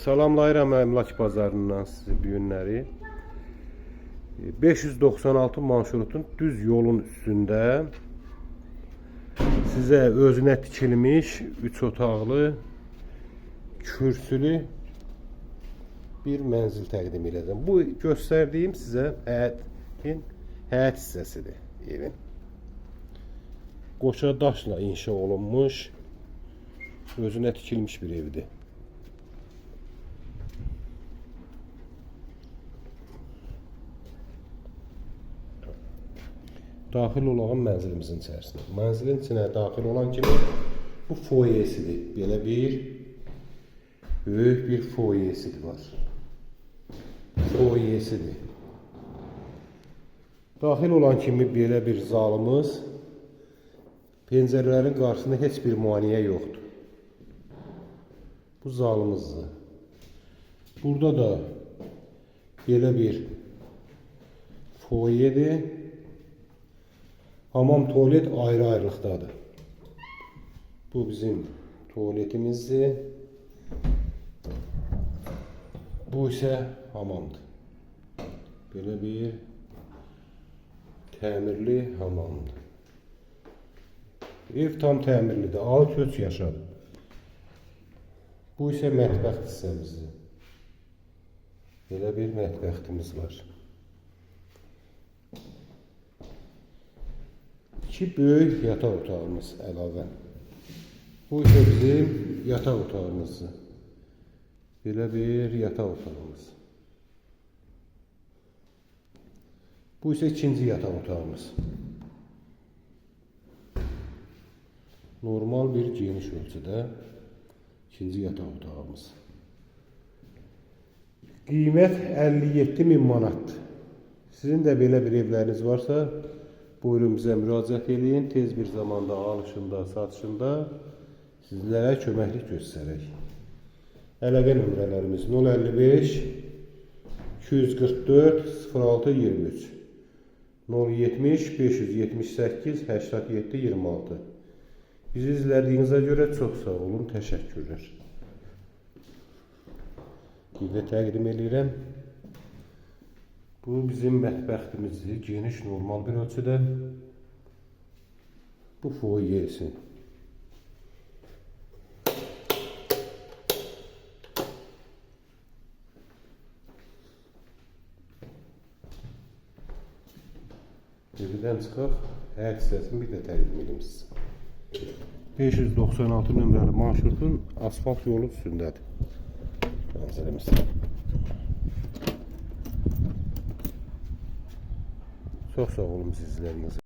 Salamlayıram Əmlak Bazarından sizi bu günləri. 596 marşrutun düz yolun üstündə sizə özünə tikilmiş 3 otaqlı kürsülü bir mənzil təqdim edəcəm. Bu göstərdiyim sizə həyətin həyət hissəsidir evin. Qoşa daşla inşa olunmuş, özünə tikilmiş bir evdir. Daxil olağın mənzilimizin içərisinə. Mənzilin içinə daxil olan kimi bu foyesidir. Belə bir böyük bir foyesidir var. Foyesidir. Daxil olan kimi belə bir zalımız, pəncərələrin qarşısında heç bir maneə yoxdur. Bu zalımızdır. Burada da belə bir foyedir. Hamam, tuvalet ayrı-ayrılıqdadır. Bu bizim tuvaletimizdir. Bu isə hamamdır. Belə bir təmirli hamamdır. Ev tam təmirlidir. Al köç yaşadı. Bu isə mətbəx hissəmizdir. Belə bir mətbəximiz var. İki böyük yataq otağımız əlavə. Bu isə bizim yataq otağımızdır. Belə bir yataq otağımız. Bu isə ikinci yataq otağımız. Normal bir geniş ölçüdə ikinci yataq otağımız. Qiymət 57 min manatdır. Sizin də belə bir evləriniz varsa, buyurun bizə müraciət eləyin. Tez bir zamanda alışında, satışında sizlərə köməklik göstərək. Əlaqə nömrələrimiz 055 244 06 23 070 578 87 26. Bizi izlədiyinizə görə çox sağ olun, təşəkkürlər. Bir də təqdim eləyirəm. Bu bizim mətbəximizdir, geniş, normal bir ölçüdə. Bu foyesi. Evdən çıxaq, həyət hissəsini bir də təqdim edeyim sizə. 596 nömrəli marşrutun asfalt yolu üstündədir mənzilimiz. Çox sağ olun bizi izlədiyinizə.